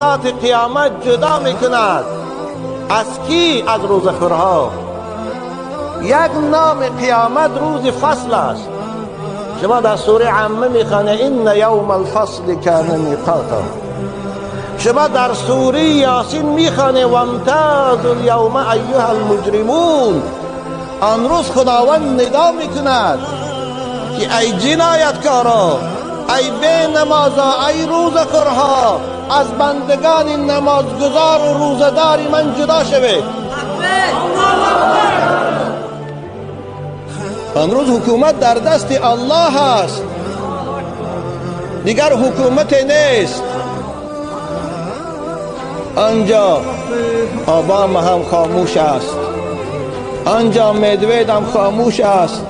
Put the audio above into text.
Қиёмат ҷудо мекунад. Аз кӣ? Аз рӯзахӯрҳо. Як номи қиёмат рӯзи фасл аст. Шумо дар сураи Амма мехонед: инна явма алфасли кана миқота. Шумо дар сураи Ёсин мехонед: вамтазу лявма айюҳа алмуҷримун. Он рӯз Худованд нидо мекунад, ки эй ҷинояткоро, эй бенамозо, эй рӯзахӯрҳо, аз бандагони намозгузору рӯзадори ман ҷудо шавед. Он рӯз ҳукумат дар дасти Аллоҳ аст, дигар ҳукумате нест. Анҷо Обама ҳам хомӯш аст, анҷо Медвед ҳам хомӯш аст.